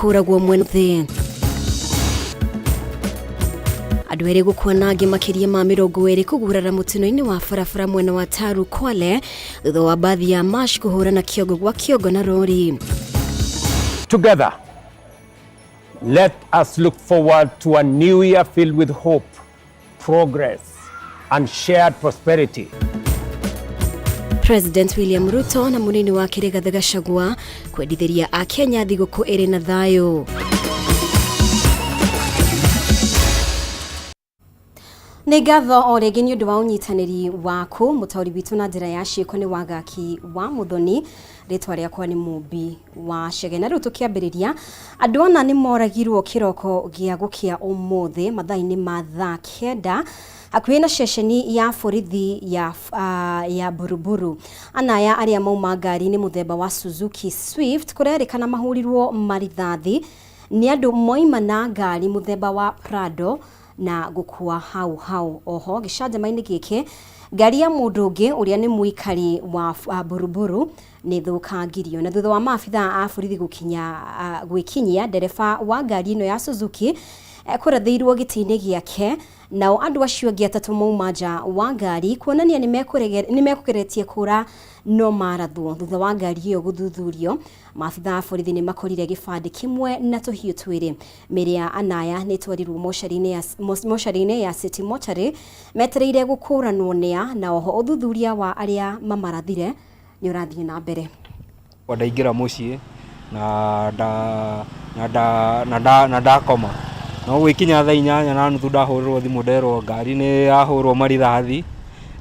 Kũragwo mwena thĩ. Andũ erĩ gũkua na angĩ makĩria ma 20 kũgurara mũtino-inĩ wa barabara mwena wa Taru Kwale thutha wa mbathi ya Mash kũhũrana kĩongo gwa kĩongo na rori. Together, let us look forward to a new year filled with hope, progress, and shared prosperity. President William Ruto na munini wake Rigathi Gachagua kwendithĩria Akenya thigũkũ ĩrĩ na thayũ. Nĩ ngatho o rĩngĩ nĩ ũndũ wa ũnyitanĩri waku. Mũtaũri witũ na njĩra ya ciĩko nĩ Wagaki wa Mũthoni, rĩtwa rĩakwa nĩ Mũmbi wa Chege. Na rĩu tũkĩambĩrĩria, andũ ana nĩ moragirwo kĩroko gĩa gũkĩa ũmũthĩ mathaa-inĩ ma thaa 9 hakuhĩ na ceceni ya borithi ya Buruburu. Ana aya arĩa mauma ngari-inĩ mũthemba wa Suzuki Swift kũrerĩkana mahũrirwo marithathi nĩ andũ moima na ngari mũthemba wa Prado na gũkua hau hau. Oho gĩcanjama-inĩ gĩkĩ ngari ya mũndũ ũngĩ ũrĩa nĩ mũikari wa Buruburu nĩ thũkangirio. Na thutha wa maabithaa a borithi gũkinya gwĩkinyia, ndereba wa ngari ĩno ya Suzuki kũrathĩirwo gĩtĩ-inĩ gĩake, nao andũ acio angĩ atatũ mauma nja wa ngari kuonania nĩ mekũgeretie kũra no marathwo. Thutha wa ngari ĩyo gũthuthurio, maabithaa a borithi nĩ makorire gĩbandĩ kĩmwe na tũhiũ twĩrĩ. Mĩĩrĩ ya anaya nĩ ĩtwarirwo mocarĩ-inĩ ya City Mortuary metereire gũkũranwo nĩa, na oho ũthuthuria wa arĩa mamarathire nĩ ũrathiĩ na mbere. Ndaingĩra mũciĩ na nda na nda na nda na ndakoma no gwĩkinya thaa 8:30 ndahũrĩrwo thimũ nderwo ngari nĩ yahũrwo marithathi.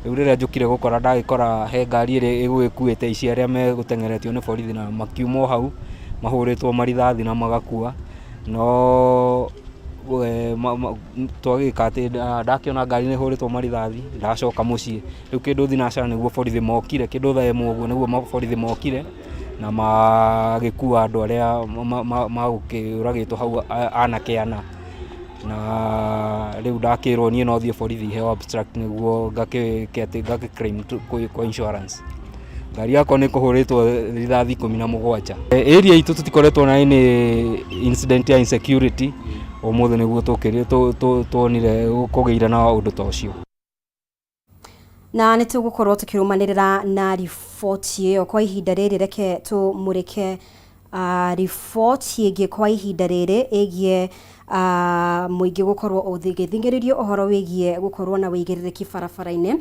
Rĩu rĩrĩa njũkire gũkora ndagĩkora he ngari ĩrĩa ĩgũgĩkuĩte ici arĩa megũteng'eretio nĩ borithi na makiuma o hau mahũrĩtwo marithathi na magakua. No twagĩka atĩ ndakĩona ngari nĩ ĩhũrĩtwo marithathi ndacoka mũciĩ. Rĩu kĩndũ thinacara nĩguo borithi mokire, kĩndũ thaa 1 ũguo nĩguo borithi mokire na magĩkua andũ arĩa magũkĩũragĩtwo hau anake ana. Na rĩu ndakĩrwo niĩ no thiĩ borithi heo abstract nĩguo ngagĩke atĩ ngagĩ claim kwa insurance. Ngari yakwa nĩ ĩkũhũrĩtwo rithathi 17. Area itũ tũtikoretwo na any incident ya insecurity, ũmũthĩ nĩguo tuonire kũgĩire na ũndũ ta ũcio. Na nĩ tũgũkorwo tũkĩrũmanĩrĩra na riboti ĩyo kwa ihinda rĩrĩ. Reke tũmũrĩke riboti ĩngĩ kwa ihinda rĩrĩ ĩgiĩ mũingĩ gũkorwo ũgĩthing'ĩrĩrio ũhoro wĩgiĩ gũkorwo na wĩigĩrĩrĩki barabara-inĩ.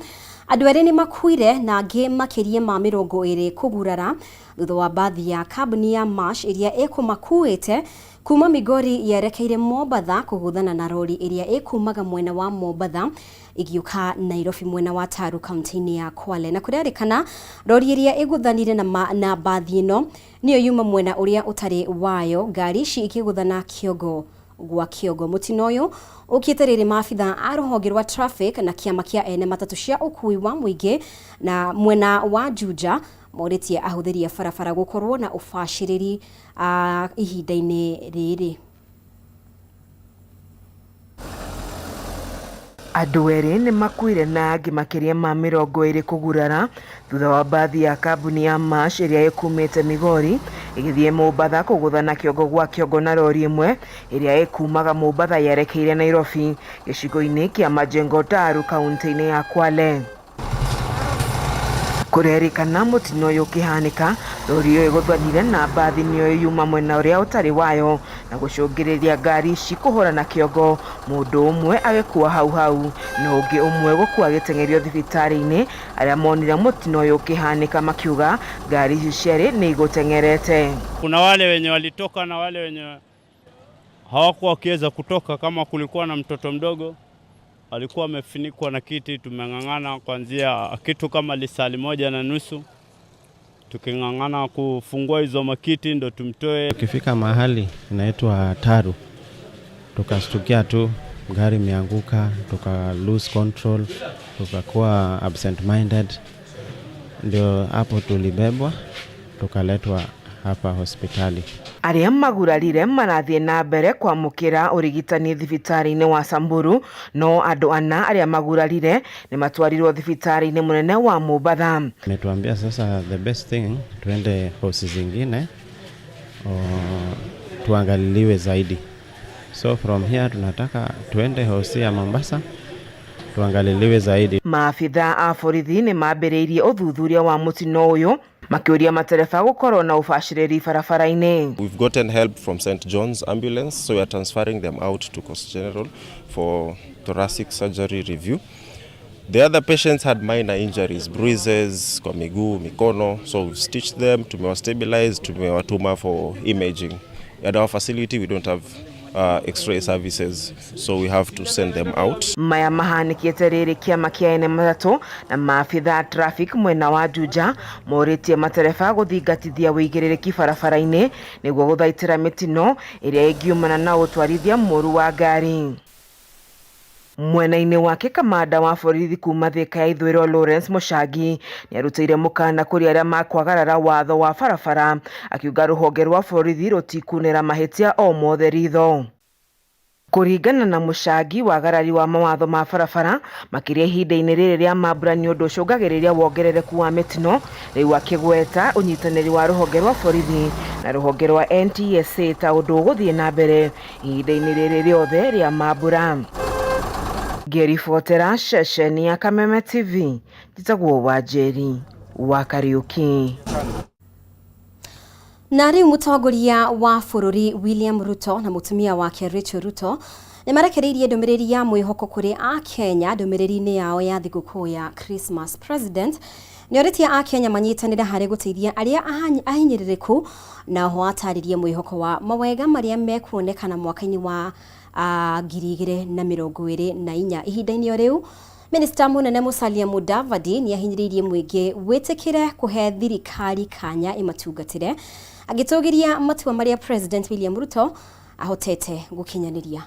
Andũ erĩ nĩ makuire na angĩ makĩria ma 20 kũgurara thutha wa mbathi ya kambuni ya Mash ĩrĩa ĩkũmakuĩte kuma Migori yerekeire Mombatha kũgũthana na rori ĩrĩa ĩkumaga mwena wa Mombatha ĩgĩũka Nairobi mwena wa Taru kaunti-inĩ ya Kwale. Na kũrerĩkana rori ĩrĩa ĩgũthanire na mbathi ĩno nĩyo yuma mwena ũrĩa ũtarĩ wayo, ngari ici ikĩgũthana kĩongo gwa kĩongo. Mũtino ũyũ ũkĩte rĩrĩ maabithaa a rũhonge rwa traffic na kĩama kĩa ene matatũ cia ũkui wa mũingĩ na mwena wa Juja morĩtie ahũthĩri a barabara gũkorwo na ũbacĩrĩri ihinda-inĩ rĩrĩ. Andũ erĩ nĩ makuire na angĩ makĩria ma 20 kũgurara thutha wa mbathi ya kambuni ya Mash ĩrĩa ĩkumĩte Migori ĩgĩthiĩ Mombatha kũgũthana kĩongo gwa kĩongo na rori ĩmwe ĩrĩa ĩkumaga Mombatha yerekeire Nairobi gĩcigo-inĩ kĩa Majengo Taru kaunti-inĩ ya Kwale. Kũrerĩkana mũtino ũyũ ũkĩhanĩka, rori ĩyo ĩgũthanire na mbathi nĩyo yuma mwena ũrĩa ũtarĩ wayo na gũcũngĩrĩria ngari ici kũhũrana kĩongo, mũndũ ũmwe agĩkua hau hau na ũngĩ ũmwe gũkua agĩteng'erio thibitarĩ-inĩ. Arĩa monire mũtino ũyũ ũkĩhanĩka makiuga ngari ici cierĩ nĩ igũteng'erete. Kuna wale wenye walitoka na wale wenye hawakuwa wakiweza kutoka, kama kulikuwa na mtoto mdogo alikuwa amefunikwa na kiti. Tumeng'ang'ana kuanzia kitu kama lisali 1.5 tuking'ang'ana kufungua hizo makiti ndo tumtoe. Tukifika mahali inaitwa Taru tukastukia tu gari imeanguka, tuka lose control, tukakuwa absent minded, ndio hapo tulibebwa tukaletwa hapa hospitali. Arĩa magurarire marathiĩ na mbere kwamũkĩra ũrigitani thibitarĩ-inĩ wa Samburu, no andũ ana arĩa magurarire nĩ matwarirwo thibitarĩ-inĩ mũnene wa Mombatha. Ametuambia sasa the best thing tuende hosi zingine. Tuangaliliwe zaidi. So from here tunataka tuende hosi ya Mombasa tuangaliliwe zaidi. Maabitha a borithi nĩ mambĩrĩirie ũthuthuria wa mũtino ũyũ, makĩũria matereba gũkorwo na ũbacĩrĩri barabara-inĩ. We've gotten help from St. John's Ambulance, so we are transferring them out to Coast General for thoracic surgery review. The other patients had minor injuries, bruises kwa miguu, mikono, so we've stitched them, tumewastabilize, tumewatuma for imaging. At our facility we don't have x-ray services, so we have to send them out. Maya mahanĩkĩte rĩrĩ kĩama kĩa ene matatũ na maabitha a traffic mwena wa Juja morĩtie matereba gũthingatithia wĩigĩrĩrĩki barabara-inĩ nĩguo gũthaitĩra mĩtino ĩrĩa ĩngiumana na ũtwarithia mũru wa ngari. Mwena-inĩ wake, kamanda wa borithi kuma Thika ya Ithũĩro Lawrence Mũcangi nĩarutĩire mũkana kũrĩ arĩa makwagarara watho wa barabara, akiuga rũhonge rwa borithi rũtikunĩra mahĩtia o mothe ritho. Kũringana na Mũcangi, wagarari wa mawatho ma barabara makĩria ihinda-inĩ rĩrĩ rĩa mambura nĩ ũndũ ũcũngagĩrĩria wongerereku wa mĩtino, rĩu akĩgweta ũnyitanĩri wa rũhonge rwa borithi na rũhonge rwa NTSA ta ũndũ ũgũthiĩ na mbere ihinda-inĩ rĩrĩ rĩothe rĩa mambura. Ngĩribotera ceceni ya Kameme TV, njĩtagwo Wanjeri wa Kariuki. Na rĩu mũtongoria wa bũrũri William Ruto na mũtumia wake Rachel Ruto nĩ marekereirie ndũmĩrĩri ya mwĩhoko kũrĩ Akenya ndũmĩrĩri-inĩ yao ya thigũkũ ya Christmas. President nĩ orĩtie Akenya manyitanĩre harĩ gũteithia arĩa ahinyĩrĩrĩku, na oho atarĩrie mwĩhoko wa mawega marĩa mekuonekana mwaka-inĩ wa 2024. Ihinda-inĩ o rĩu, Minista mũnene Musalia Mudavadi nĩ ahinyĩrĩirie mũingĩ wĩtĩkĩre kũhe thirikari kanya ĩmatungatĩre, agĩtũgĩria matua marĩa President William Ruto ahotete gũkinyanĩria.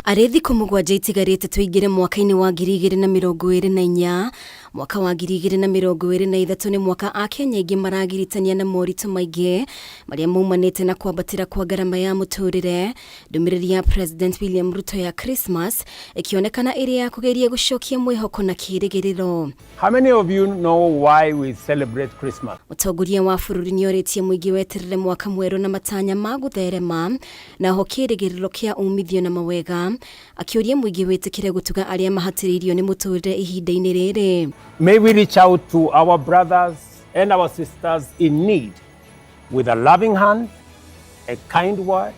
Arĩ thikũ 7 itigarĩte tũingĩre mwaka-inĩ wa 2024, mwaka wa 2023 nĩ mwaka Akenya aingĩ maragiritania na moritũ maingĩ marĩa maumanĩte na kwambatĩra kwa ngarama ya mũtũrĩre. Ndũmĩrĩri ya President William Ruto ya Christmas ĩkĩonekana ĩrĩ ya kũgeria gũcokia mwĩhoko na kĩĩrĩgĩrĩro. How many of you know why we celebrate Christmas? Mũtongoria wa bũrũri nĩ orĩtie mũingĩ weterere mwaka mwerũ na matanya ma gũtherema na ho kĩĩrĩgĩrĩro kĩa umithio na mawega, akĩũria mũingĩ wĩtĩkĩre gũtuga arĩa mahatĩrĩirio nĩ mũtũrĩre ihinda-inĩ rĩrĩ. May we reach out to our brothers and our sisters in need with a loving hand, a kind word,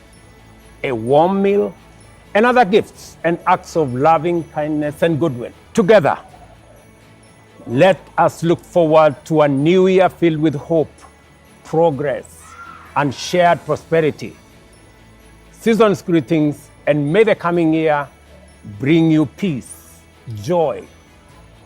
a warm meal, and other gifts and acts of loving kindness and goodwill. Together, let us look forward to a new year filled with hope, progress, and shared prosperity. Season's greetings, and may the coming year bring you peace, joy,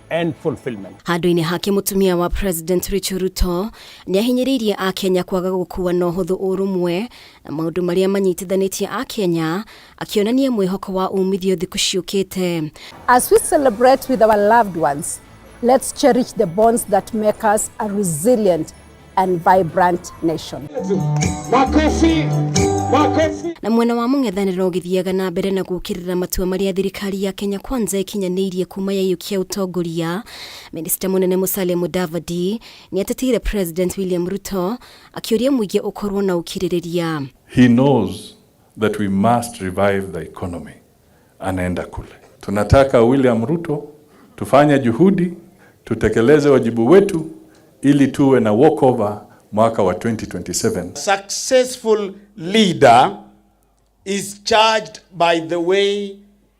and fulfillment. Handũ-inĩ hake, mũtumia wa President Rachel Ruto nĩ ahinyĩrĩirie Akenya kwaga gũkua na ũhũthũ ũrũmwe na maũndũ marĩa manyitithanĩtie Akenya, akĩonania mwĩhoko wa umithio thikũ ciũkĩte. As we celebrate with our loved ones, let's cherish the bonds that make us a resilient and vibrant nation. Makofi, makofi. Na mwena wa mũng'ethanĩro ũgĩthiaga na mbere na gũkĩrĩra matua marĩa thirikari ya Kenya Kwanza ĩkinyanĩirie kuma yaiyũkia ũtongoria, minista mũnene Musalia Mudavadi nĩ ateteire President William Ruto, akĩũria mũingĩ ũkorwo na ũkirĩrĩria. He knows that we must revive the economy. Anaenda kule. Tunataka William Ruto tufanye juhudi, tutekeleze wajibu wetu ili tuwe na walkover mwaka wa 2027. Successful leader is charged by the way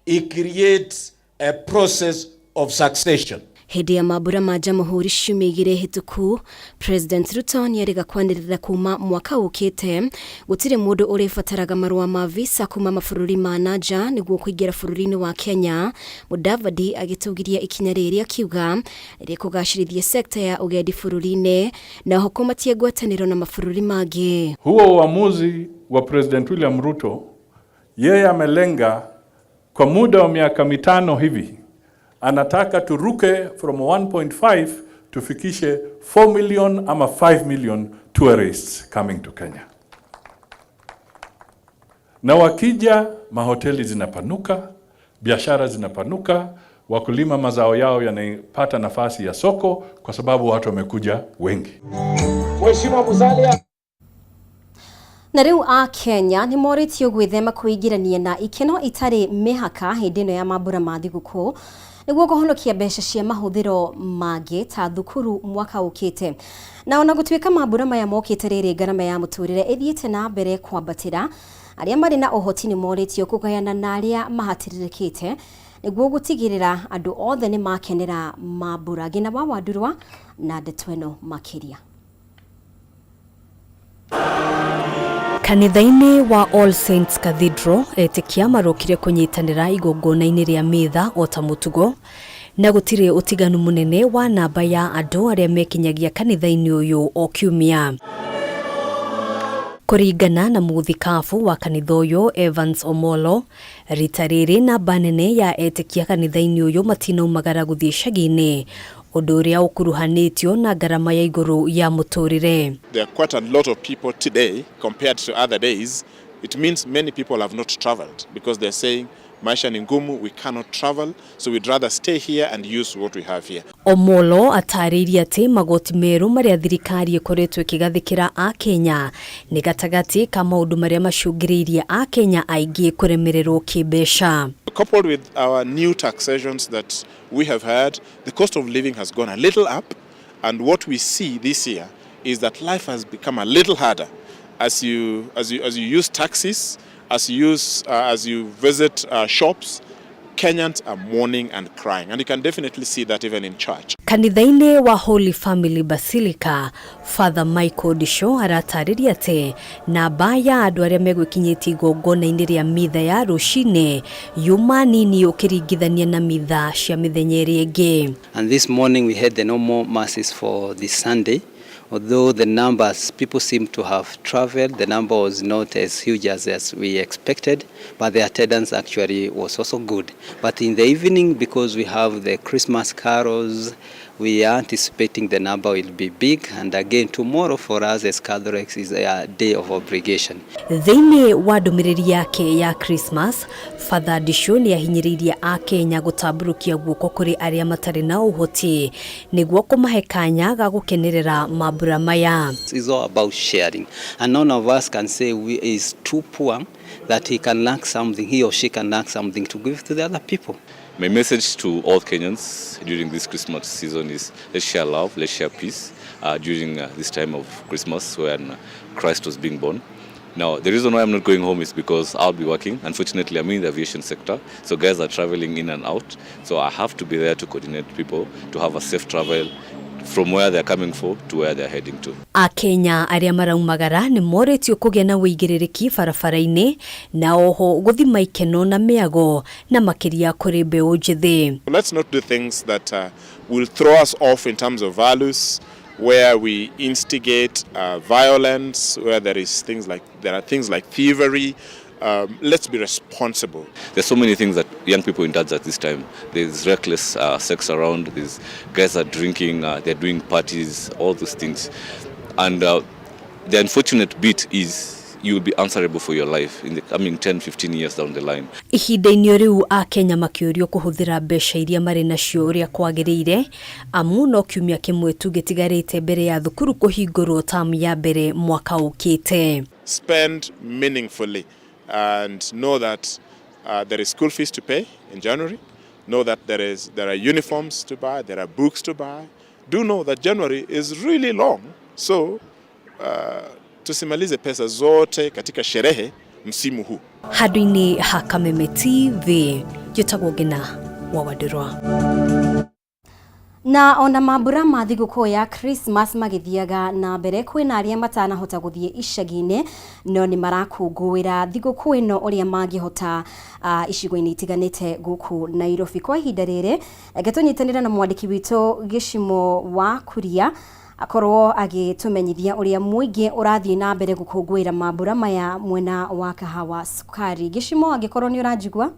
he creates a process of succession. Hĩndĩ ya mambura ma jamhuri ciumia 2 hĩtũku, President Ruto nĩerĩga kwanĩrĩra kuma mwaka ũkĩte gũtirĩ mũndũ ũrĩbataraga marũa ma visa kuma mabũrũri ma na nja nĩguo kũingĩra bũrũri-inĩ wa Kenya. Mudavadi agĩtũgiria ikinya rĩrĩ, akiuga rĩkũgacĩrithia sekta ya ũgendi bũrũri-inĩ na oho kũmatia ngwatanĩro na mabũrũri mangĩ. Huo uamuzi wa President William Ruto, yeye amelenga kwa muda wa miaka 5 hivi, anataka turuke from 1.5 tufikishe 4 million ama 5 million tourists coming to Kenya. Na wakija, mahoteli zinapanuka, biashara zinapanuka, wakulima mazao yao yanapata nafasi ya soko kwa sababu watu wamekuja wengi. Mheshimiwa Musalia. Na rĩu a Kenya nĩ morĩtio gwĩthema kwĩingĩrania na ikeno itarĩ mĩhaka hĩndĩ ĩno ya mambura ma thigũkũ nĩguo kũhonokia mbeca cia mahũthĩro mangĩ ta thukuru mwaka ũkĩte. Na ona gũtuĩka mambura maya mokĩte rĩrĩ ngarama ya mũtũrĩre ĩthiĩte na mbere kwambatĩra, arĩa marĩ na ũhoti nĩ morĩtio kũgayana na arĩa mahatĩrĩrĩkĩte nĩguo gũtigĩrĩra andũ othe nĩ makenera mambura. Ngina wa Wandurwa na ndeto ĩno makĩria. Kanitha-inĩ wa All Saints Cathedral, etĩkia marokire kũnyitanĩra igongona-inĩ rĩa mitha o ta mũtugo, na gũtirĩ ũtiganu mũnene wa namba ya andũ arĩa mekinyagia kanitha-inĩ ũyũ o kiumia. Kũringana na mũthikabu wa kanitha ũyũ Evans Omolo, rita rĩrĩ namba nene ya etĩkia kanitha-inĩ ũyũ matinaumagara gũthiĩ icagi-inĩ, ũndũ ũrĩa ũkuruhanĩtio na ngarama ya igũrũ ya mũtũrĩre. There are quite a lot of people today compared to other days. It means many people have not traveled because they're saying maisha ni ngumu, we cannot travel, so we'd rather stay here and use what we have here. Omolo atarĩirie atĩ magoti merũ marĩa thirikari ĩkoretwo ĩkĩgathĩkĩra Akenya nĩ gatagatĩ ka maũndũ marĩa macũngĩrĩirie Akenya aingĩ kũremererwo kĩmbeca. Coupled with our new taxations that we have had, the cost of living has gone a little up, and what we see this year is that life has become a little harder as you, as you, as you use taxis, as you, use, as you visit shops. Kenyans are mourning and crying, and you can definitely see that even in church. Kanitha-inĩ wa Holy Family Basilica, Father Michael Disho aratarĩria atĩ namba ya andũ arĩa megwĩkinyĩtie igongona-inĩ rĩa mitha ya rũcinĩ yuma nini ũkĩringithania na mitha cia mĩthenya ĩrĩa ĩngĩ. And this morning we had the normal masses for this Sunday. Although the numbers, people seem to have traveled, the number was not as huge as we expected, but the attendance actually was also good. But in the evening, because we have the Christmas carols, we are anticipating the number will be big. And again, tomorrow for us as Catholics is a day of obligation. Thĩinĩ wa ndũmĩrĩri yake ya Christmas, Father Disho nĩ ahinyĩrĩirie Akenya gũtambũrũkia guoko kũrĩ arĩa matarĩ na ũhoti nĩguo kũmahe kanya ga gũkenerera mambura maya. It's all about sharing. And none of us can say we is too poor that he can lack something, he or she can lack something to give to the other people. My message to all Kenyans during this Christmas season is let's share love, let's share peace during this time of Christmas when Christ was being born. Now, the reason why I'm not going home is because I'll be working. Unfortunately, I'm in the aviation sector, so guys are traveling in and out. So I have to be there to coordinate people to have a safe travel from where they're coming from to where they're heading to. Akenya arĩa maraumagara nĩ morĩtio kũgĩa na ũigĩrĩrĩki barabara-inĩ na oho gũthima ikeno na mĩago na makĩria kũrĩ mbeũ njĩthĩ. Let's not do things that will throw us off in terms of values, where we instigate violence, where there are things like thievery. Let's be responsible. There's so many things that young people indulge at this time. There's reckless sex around. These guys are drinking. They're doing parties. All those things, and the unfortunate bit is you will be answerable for your life in the coming 10, 15 years down the line. Ihinda-inĩ rĩu Akenya makĩũrio kũhũthĩra mbeca iria marĩ nacio ũrĩa kwagĩrĩire amu no kiumia kĩmwe tu gĩtigarĩte mbere ya thukuru kũhingũrwo tamu ya mbere mwaka ũkĩte. Spend meaningfully and know that there is school fees to pay in January. Know that there are uniforms to buy, there are books to buy. Do know that January is really long, so tusimalize pesa zote katika sherehe msimu huu. Handũ-inĩ ha Kameme TV njĩtagwo Ngina wa Wandirwa. Na ona mambura ma thigũkũ ya Christmas magĩthiaga na mbere kwĩna arĩa matanahota gũthiĩ icagi-inĩ no nĩ marakũngũĩra thigũkũ ĩno ũrĩa mangĩhota icigo-inĩ itiganĩte gũkũ Nairobi. Kwa ihinda rĩrĩ reke tũnyitanĩre na mwandĩki witũ Gĩcimo wa Kuria akorwo agĩtũmenyithia ũrĩa mũingĩ ũrathiĩ na mbere gũkũngũĩra mambura maya mwena wa Kahawa Sukari. Gĩcimo, angĩkorwo nĩ ũranjigua.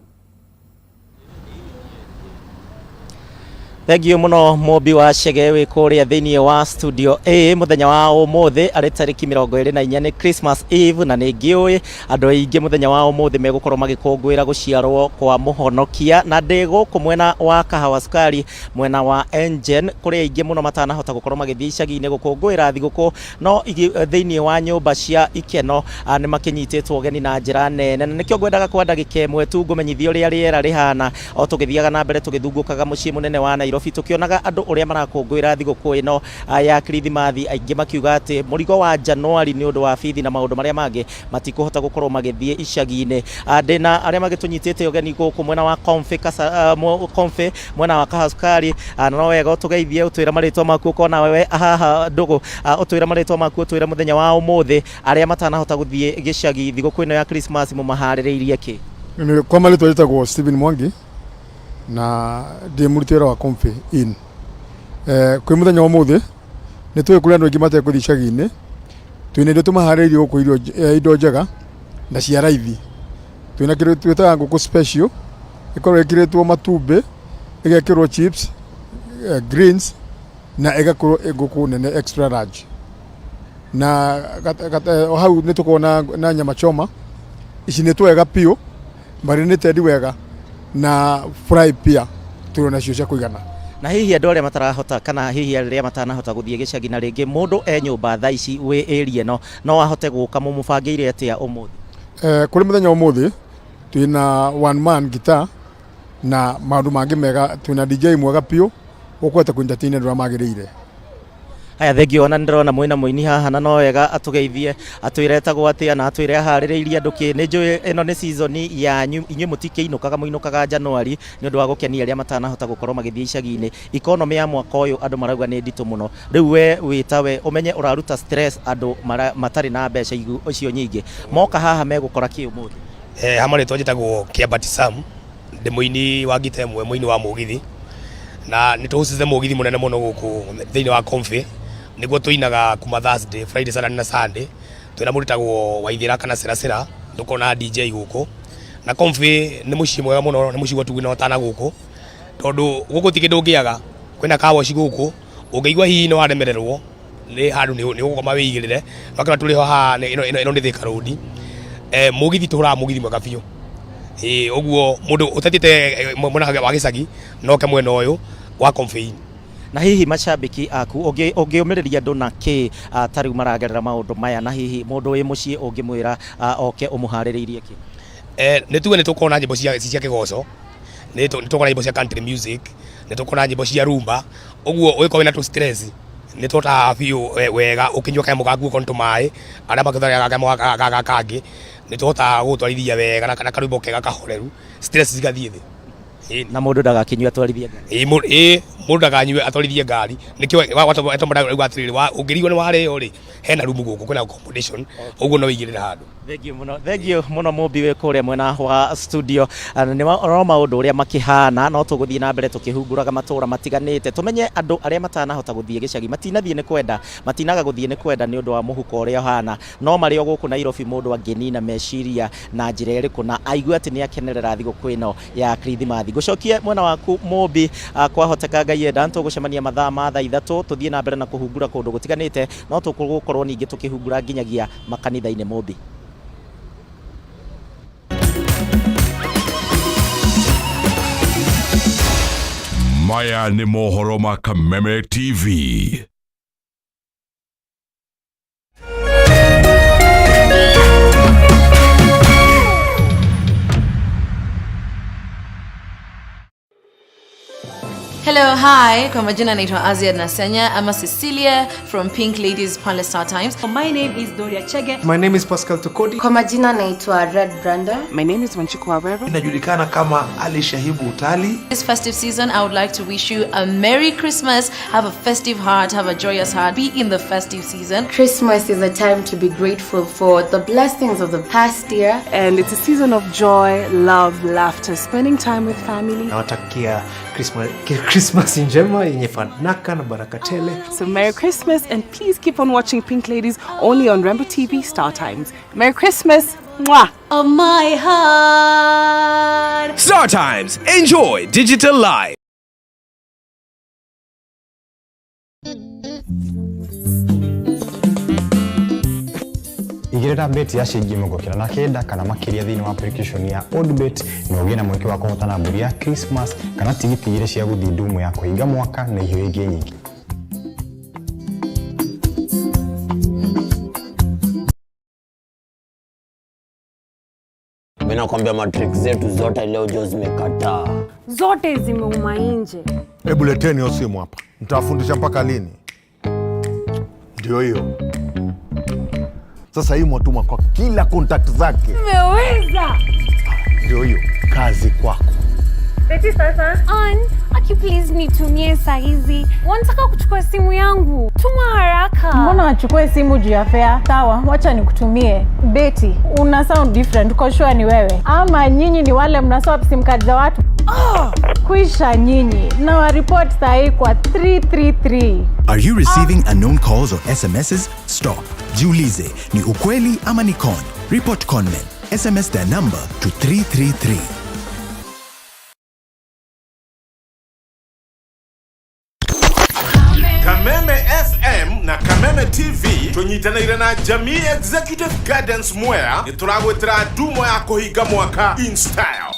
Thengiũ mũno Mũmbi wa Chege wĩ kũrĩa thĩinĩ wa studio A mũthenya wa ũmũthĩ arĩ tarĩki 24 nĩ Christmas Eve, na nĩ ngĩũĩ andũ aingĩ mũthenya wa ũmũthĩ megũkorwo magĩkũngũĩra gũciarwo kwa mũhonokia, na ndĩ gũkũ mwena wa Kahawa Sukari, mwena wa Engen, kũrĩ aingĩ mũno matanahota gũkorwo magĩthiĩ icagi-inĩ gũkũngũĩra thigũkũ, no thĩinĩ wa nyũmba cia ikeno nĩ makĩnyitĩtwo ũgeni na njĩra nene, na nĩkĩo ngwendaga kwa ndagĩka ĩmwe tu ngũmenyithie ũrĩa rĩera rĩhana o tũgĩthiaga na mbere tũgĩthungũkaga mũciĩ mũnene wa Nairobi, tũkĩonaga andũ ũrĩa marakũngũĩra thigũkũ ĩno ya Kirithimathi, aingĩ makiuga atĩ mũrigo wa Januari nĩ ũndũ wa bithi na maũndũ marĩa mangĩ matikũhota gũkorwo magĩthiĩ icagi-inĩ. Ndĩna arĩa magĩtũnyitĩte ũgeni gũkũ mwena wa Comfy, Comfy mwena wa Kahasukari, na no wega ũtũgeithie ũtwĩre marĩtwa maku, ũkona we haha ndũgũ, ũtwĩre marĩtwa maku, ũtwĩre mũthenya wa ũmũthĩ arĩa matanahota gũthiĩ gĩcagi thigũkũ ĩno ya Christmas mũmaharĩrĩirie kĩ? Kwa marĩtwa njĩtagwo Stephen Mwangi na ndĩ mũruti wĩra wa Comfy Inn. Kwĩ mũthenya wa ũmũthĩ nĩ tũĩ kũrĩ andũ aingĩ matekũthiĩ icagi-inĩ, twĩna indo tũmaharĩrĩirie gũkũ, indo njega na cia raithi. Twĩna kĩndũ twĩtaga ngũkũ special, ĩkoragwo ĩkĩrĩtwo matumbĩ, ĩgekĩrwo chips, greens na ĩgakorwo ĩ ngũkũ nene extra large. Na hau nĩ tũkoragwo na nyama choma icinĩtwo wega biũ, marinated wega na fry pia twĩ nacio cia kũigana. Na hihi andũ arĩa matarahota kana hihi arĩa matanahota gũthiĩ gĩcagi, na rĩngĩ mũndũ e nyũmba thaa ici wĩ area ĩno no ahote gũka, mũmũbangĩire atĩa ũmũthĩ? Kũrĩ mũthenya wa ũmũthĩ twĩna one man guitar na maũndũ mangĩ mega, twĩna DJ mwega biũ ũkũhota kũ entertain andũ arĩa magĩrĩire. Haya, thengiũ, ona nĩndĩrona mwĩna mũini haha, na no wega atũgeithie, atwĩre etagwo atĩa na atwĩre aharĩrĩirie andũ kĩ. Nĩ njũĩ ĩno nĩ season yanyu, inyuĩ mũtikĩinũkaga, mũinũkaga Januari nĩ ũndũ wa gũkenia arĩa matanahota gũkorwo magĩthiĩ icagi-inĩ. Economy ya mwaka ũyũ andũ marauga nĩ nditũ mũno. Rĩu we wĩ tawe ũmenye ũraruta stress andũ matarĩ na mbeca icio nyingĩ, moka haha megũkora kĩ ũmũthĩ? Ha marĩtwa njĩtagwo Kĩambati Sam, ndĩ mũini wa ngita ĩmwe, mũini wa mũgithi, na nĩ tũhũcĩte mũgithi mũnene mũno gũkũ thĩinĩ wa Comfy, nĩguo tũinaga kuma Thursday, Friday, Saturday na Sunday. Twĩna mũndũ wĩtagwo Waithĩra kana Serasera, tũkoragwo na DJ gũkũ. Na Comfy nĩ mũciĩ mwega mũno, nĩ mũciĩ gwatu wĩna ũtana gũkũ, tondũ gũkũ ti kĩndũ ũngĩaga, kwĩna car wash gũkũ, ũngĩigua hihi nĩ waremererwo nĩ handũ nĩ ũgũkoma wĩigĩrĩre, wakĩona tũrĩ ho haha, ĩno nĩ Thika Road. Mũgithi tũhũraga mũgithi mwega biũ. Ĩĩ ũguo mũndũ ũtathiĩte mwena wa gĩcagi no oke mwena ũyũ wa Comfy Inn. Na hihi macambĩki aku ũngĩũmĩrĩria andũ na kĩ ta rĩu maragerera maũndũ maya, na hihi mũndũ wĩ mũciĩ ũngĩmwĩra oke ũmũharĩrĩirie kĩ? Nĩ tuge nĩ tũkoragwo na nyĩmbo cia kĩgoco, nĩ tũkoragwo na nyĩmbo cia country music, nĩ tũkoragwo na nyĩmbo cia rumba, ũguo ũngĩkorwo wĩna tũ stress nĩ tũhotaga biũ wega ũkĩnyua kanyamũ gaku okorwo nĩ tũmaĩ, arĩa makĩtwaraga kanyamũ gaka kangĩ, nĩ tũhotaga gũgũtwarithia wega na karwĩmbo kega kahoreru, stress cigathiĩ thĩ. Na mũndũ ndagakĩnyue atwarithie ngari? Ĩĩ, mũndũ ndakanyue atwarithie ngari, nĩkĩo watũma atĩrĩrĩ, ũngĩrigwo nĩ warĩo rĩ, hena room gũkũ, kwĩna accommodation, ũguo no wĩigĩrĩre handũ. Thengiũ mũno, thengiũ mũno Mũmbi wĩ kũrĩa mwena wa studio. Nĩ no maũndũ ũrĩa makĩhana, no tũgũthiĩ na mbere tũkĩhunguraga matũra matiganĩte, tũmenye andũ arĩa matanahota gũthiĩ gĩcagi, matinathiĩ nĩ kwenda, matinaga gũthiĩ nĩ kwenda nĩ ũndũ wa mũhuko ũrĩa ũhana, no marĩ o gũkũ Nairobi mũndũ angĩnina meciria na njĩra ĩrĩkũ na aigue atĩ nĩ akenerera thigũkũ ĩno ya Kirithimathi. Ngũcokie mwena waku Mũmbi, kwahoteka Ngai enda nĩtũgũcemania mathaa ma thaa 3 tũthiĩ na mbere na kũhungura kũndũ gũtiganĩte, no tũgũkorwo ningĩ tũkĩhungura nginyagia makanitha-inĩ. Mũmbi. Maya nĩ mohoro ma Kameme TV. Hello, hi. Kwa majina naitwa Azia Nasenya. I'm a Cecilia from Pink Ladies Palace Star Times. My name is Doria Chege. My name is Pascal Tokodi. Kwa majina naitwa Red Branda. My name is Wanjiku Waweru. Inajulikana kama Ali Shahibu Utali. This festive season, I would like to wish you a Merry Christmas. Have a festive heart, have a joyous heart. Be in the festive season. Christmas is a time to be grateful for the blessings of the past year. And it's a season of joy, love, laughter, spending time with family. Nawatakia Christmas njema yenye fanaka na baraka tele. So Merry Christmas, and please keep on watching Pink Ladies only on Rembo TV Star Times. Merry Christmas. Mwah. Of my heart. Star Times. Enjoy digital life. Ongerera beti ya ciringi 99 kana makiria thĩinĩ wa application ya Odibet na ũgĩe na mweke wa kũhotana mbũri ya Christmas kana tigiti igĩrĩ cia gũthiĩ ndumo ya kũhinga mwaka na iheo ingĩ nyingĩ. Mimi nakwambia matrick zetu zote leo jo zimekataa. Zote zimeuma nje. Hebu leteni hiyo simu hapa, nitawafundisha mpaka lini? Ndio hiyo sasa, hii mwatuma kwa kila contact zake. Nimeweza. Ndio hiyo kazi kwako. Beti sasa. Ann, aki please nitumie saa hizi. Wanataka kuchukua simu yangu. Tuma haraka. Mbona wachukue simu juu ya fare? Sawa, wacha nikutumie. Beti, una sound different, uko sure ni wewe? Ama nyinyi ni wale mna swap sim card za watu? Oh, kwisha nyinyi. Na wa report saa hii kwa 333. Are you receiving unknown calls or SMSs? Stop. Jiulize, ni ukweli ama ni con? Report conmen. SMS their number to 333. Kameme FM na Kameme TV tunyitanĩire na Jamii Executive Gardens Mwea nĩ tũragwĩtĩra ndumo ya kũhinga mwaka in style.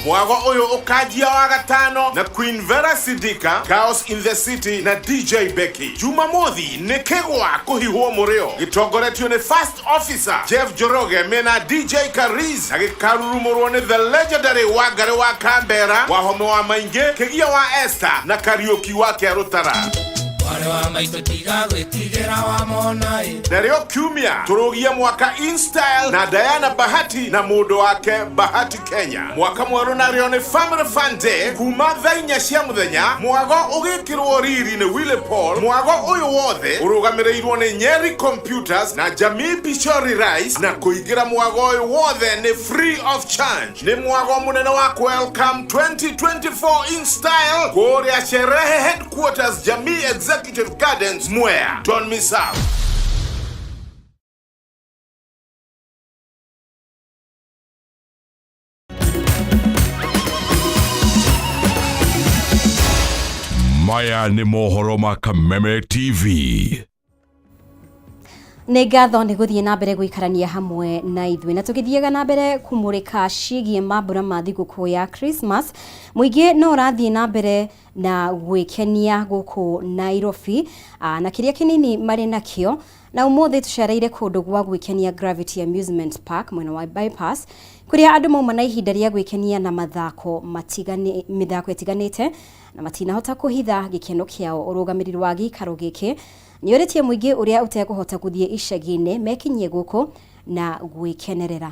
Mwago ũyũ ũkanjia wa gatano na Queen Vera Sidika, Chaos in the City na DJ Becky. Jumamothi nĩ kĩgwa kũhihwo mũrĩo gĩtongoretio nĩ First Officer Jeff Njoroge mena DJ Kariz na gĩkarurumũrwo nĩ the legendary Wangari wa Kambera, Wahome wa Maingĩ, Kĩgia wa Esther na Kariũki wa Kĩarũtara. Mwarĩ wa maitũ tiga gwĩtigĩra wamona ĩ. Narĩo kiumia tũrũgie mwaka in style na Diana Bahati na mũndũ wake Bahati Kenya. Mwaka mwerũ narĩo nĩ Family Fun Day kuma thaa 4 cia mũthenya, mwago ũgĩkĩrwo riri nĩ Willy Paul. Mwago ũyũ wothe ũrũgamĩrĩirwo nĩ Nyeri Computers na Jamii Pishori Rice, na kũingĩra mwago ũyũ wothe nĩ free of charge. Nĩ mwago mũnene wa welcome 2024 in style kũrĩa Sherehe Headquarters, Jamii Executive Gardens, Mwea. Don't miss out. Maya nĩ mohoro ma Kameme TV. Nĩ ngatho nĩ gũthiĩ na mbere gũikarania hamwe na ithuĩ, na tũgĩthiaga na mbere kũmũrĩka ciĩgiĩ mambura ma thigũkũ ya Christmas, mũingĩ no ũrathiĩ na mbere na gwĩkenia gũkũ Nairobi na kĩrĩa kĩnini marĩ nakĩo. Na ũmũthĩ tũcereire kũndũ gwa gwĩkenia Gravity Amusement Park mwena wa Bypass, kũrĩa andũ mauma na ihinda rĩa gwĩkenia na mathako matigani, mĩthako ĩtiganĩte, na matinahota kũhitha gĩkeno kĩao. Ũrũgamĩrĩri wa gĩikaro gĩkĩ nĩ ũrĩtie mũingĩ ũrĩa ũtekũhota gũthiĩ icagi-inĩ mekinyie gũkũ na gwĩkenerera.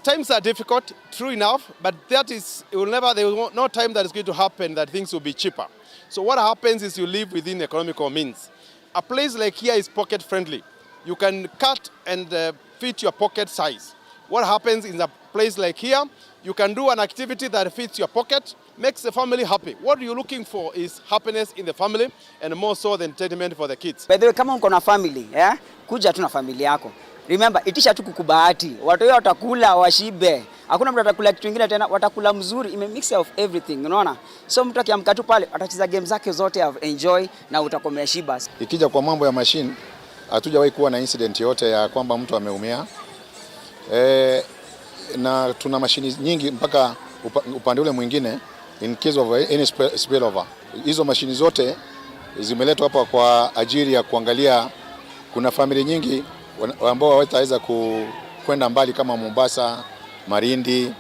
Times are difficult, true enough, but that is, it will never, there will no time that is going to happen that things will be cheaper. So what happens is you live within economical means. A place like here is pocket friendly. You can cut and fit your pocket size. What happens in a place like here, you can do an activity that fits your pocket, makes the family happy. What you're looking for is happiness in the family and more so the entertainment for the kids. By the way, kama uko na family, eh? Kuja tu na familia yako. Remember, itisha tu kuku bahati. Watu wao watakula washibe. Hakuna mtu atakula kitu kingine tena, watakula mzuri, ime mix of everything, unaona? So mtu akiamka tu pale atacheza game zake zote, enjoy na utakuwa umeshiba. Ikija kwa mambo ya machine, hatujawahi kuwa na incident yote ya kwamba mtu ameumia. Na tuna mashini nyingi mpaka upande ule mwingine in case of any spillover. Hizo mashini zote zimeletwa hapa kwa ajili ya kuangalia kuna family nyingi ambao hawataweza kwenda mbali kama Mombasa, Malindi,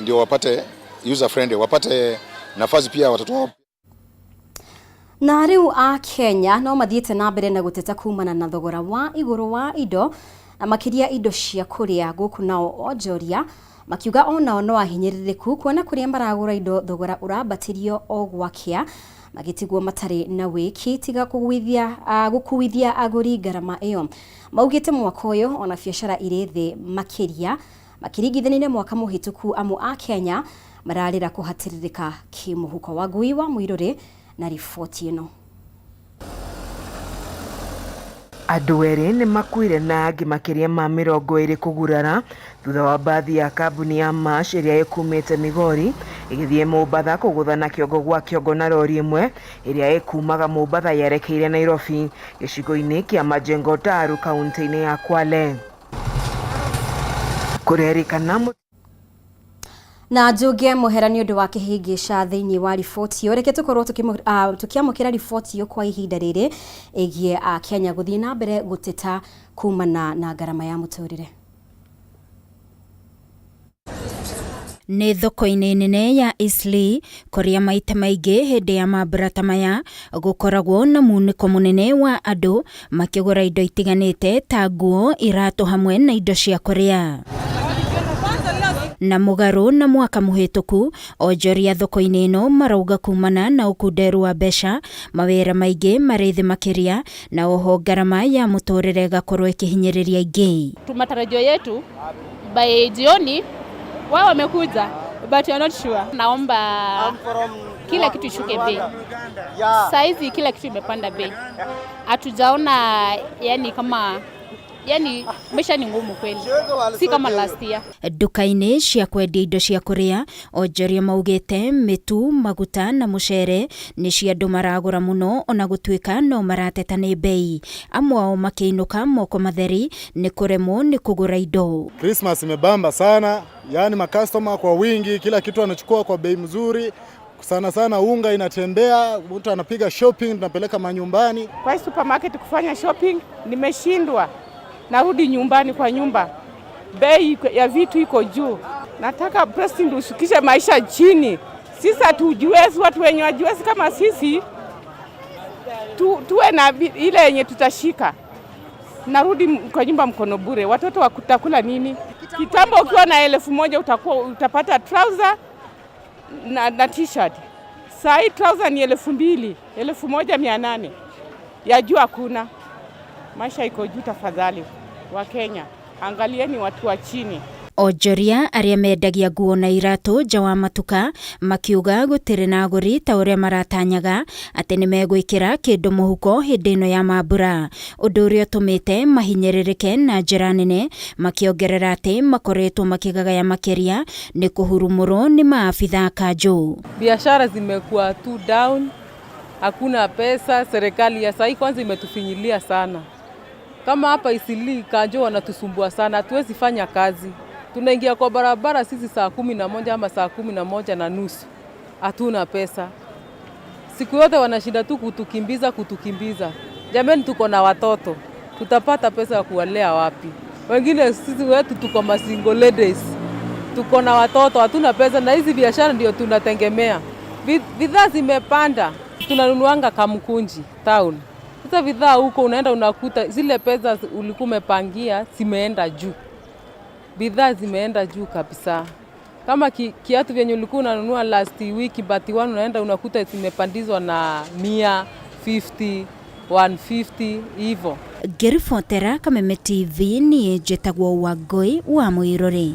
ndio wapate user friendly, wapate nafasi pia watoto wao. Na rĩu a Kenya no mathiĩte na mbere na gũteta kumana na thogora wa igũrũ wa indo, na makĩria indo cia kũrĩa. Gũkũ nao onjoria makiuga onao no ahinyĩrĩrĩku kuona kũrĩa maragũra indo thogora ũrambatĩrio o gwakĩa, magĩtigwo matarĩ na wĩki tiga gũkuithia agũri ngarama ĩyo. Maugĩte mwaka ũyũ ona biacara irĩ thĩ makĩria makĩringithania na mwaka mũhĩtũku, amu a Kenya mararĩra kũhatĩrĩrĩka kĩmũhuko. Wa Ngui wa Mũirũrĩ na riboti ĩno. Andũ erĩ nĩ makuire na angĩ makĩria ma 20 kũgurara thutha wa mbathi ya kambuni ya Mash ĩrĩa ĩkumĩte Migori Ĩgĩthiĩ Mombatha kũgũthana kĩongo gwa kĩongo na rori ĩmwe ĩrĩa ĩkumaga Mombatha yerekeire Nairobi gĩcigo-inĩ kĩa Majengo Taru kaunti-inĩ ya Kwale. Kũrerĩkana Na njuge mũhera nĩ ũndũ wa kĩhĩngĩca thĩinĩ wa riboti ĩyo. Reke tũkorwo tũkĩamũkĩra riboti ĩyo kwa ihinda rĩrĩ ĩgiĩ Kenya gũthiĩ na mbere gũteta kumana na ngarama ya mũtũrĩre. Nĩ thoko-inĩ nene ya Eastleigh kũrĩa maita maingĩ hĩndĩ ya mambura ta maya gũkoragwo na munĩko mũnene wa andũ makĩgũra indo itiganĩte ta nguo, iratũ hamwe na indo cia kũrĩa. Na mũgarũ na mwaka mũhĩtũku, onjoria thoko-inĩ ĩno marauga kumana na ũkunderu wa mbeca, mawĩra maingĩ marĩ thĩ makĩria na oho ngarama ya mũtũrĩre ĩgakorwo ĩkĩhinyĩrĩria aingĩ. Matarajio yetu by jioni wao wamekuja but you're not sure. Naomba kila kitu ishuke bei. Saizi kila kitu imepanda bei, hatujaona yani kama yani maisha ni ngumu kweli, si kama last year. Nduka-inĩ cia kwendia indo cia kũrĩa, onjoria maugĩte mĩtu, maguta na mũcere nĩ cia andũ maragũra mũno ona gũtuĩka no marateta nĩ bei. Amwe ao makĩinũka moko matheri nĩ kũremwo nĩ kũgũra indo. Christmas imebamba sana, yani makastoma kwa wingi, kila kitu anachukua kwa bei mzuri. Sana sana unga inatembea, mtu anapiga shopping, tunapeleka manyumbani. Kwa supermarket kufanya shopping nimeshindwa, narudi nyumbani kwa nyumba, bei ya vitu iko juu. Nataka president ushukishe maisha chini. Sisi hatujiwezi, watu wenye wajiwezi kama sisi tuwe na ile yenye tutashika. Narudi kwa nyumba mkono bure, watoto wakutakula nini? Kitambo ukiwa na 1000 utakuwa utapata trouser na t-shirt. Saa hii trouser ni 2000, 1800. Ya juu hakuna. Maisha iko juu, tafadhali wa Kenya, angalieni watu wa chini. Onjoria arĩa mendagia nguo na iratũ nja wa matuka makiuga gũtirĩ na agũri ta ũrĩa maratanyaga atĩ nĩ megwĩkĩra kĩndũ mũhuko hĩndĩ ĩno ya mambura, ũndũ ũrĩa ũtũmĩte mahinyĩrĩrĩke na njĩra nene, makĩongerera atĩ makoretwo makĩgagaya makĩria nĩ kũhurumũrwo nĩ maabitha kanjũ. Biashara zimekuwa too down, hakuna pesa. Serikali ya sahi kwanza imetufinyilia sana. Kama hapa Eastleigh kanjo wanatusumbua sana, hatuwezi fanya kazi. Tunaingia kwa barabara sisi saa 11 ama saa 11:30, hatuna pesa. Siku yote wanashinda tu kutukimbiza. Jamani, tuko na watoto, tutapata pesa ya kuwalea wapi? Wengine sisi wetu tuko ma single ladies, tuko na watoto, hatuna pesa, na hizi biashara ndio tunategemea. Bidhaa zimepanda, tunanunuanga Kamkunji town. Sasa bidhaa huko unaenda unakuta zile pesa ulikuwa umepangia zimeenda juu. Bidhaa zimeenda juu kabisa. Kama kiatu vyenye ulikuwa unanunua last week but one, unaenda unakuta zimepandizwa na 150, 150 hivyo. Ngĩribotera Kameme TV niĩ njĩtagwo Wangũi wa Mũirũrĩ.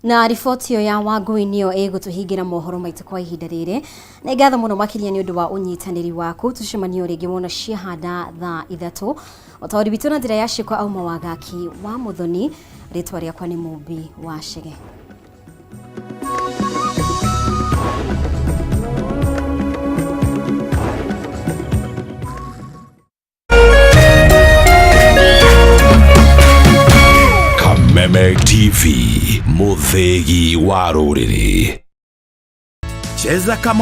Na riboti ĩyo ya Wangũi nĩyo ĩgũtũhingĩra mohoro maitũ kwa ihinda rĩrĩ. Nĩ ngatho mũno makĩria nĩ ũndũ wa ũnyitanĩri waku. Tũcemanie rĩngĩ wona ciahanda thaa 3. Ũtaũri witũ na njĩra ya ciĩko auma Wangaki wa Mũthoni. Rĩtwa rĩakwa nĩ Mũmbi wa Chege. Kameme TV, muthegi wa rũrĩrĩ. Cheza kama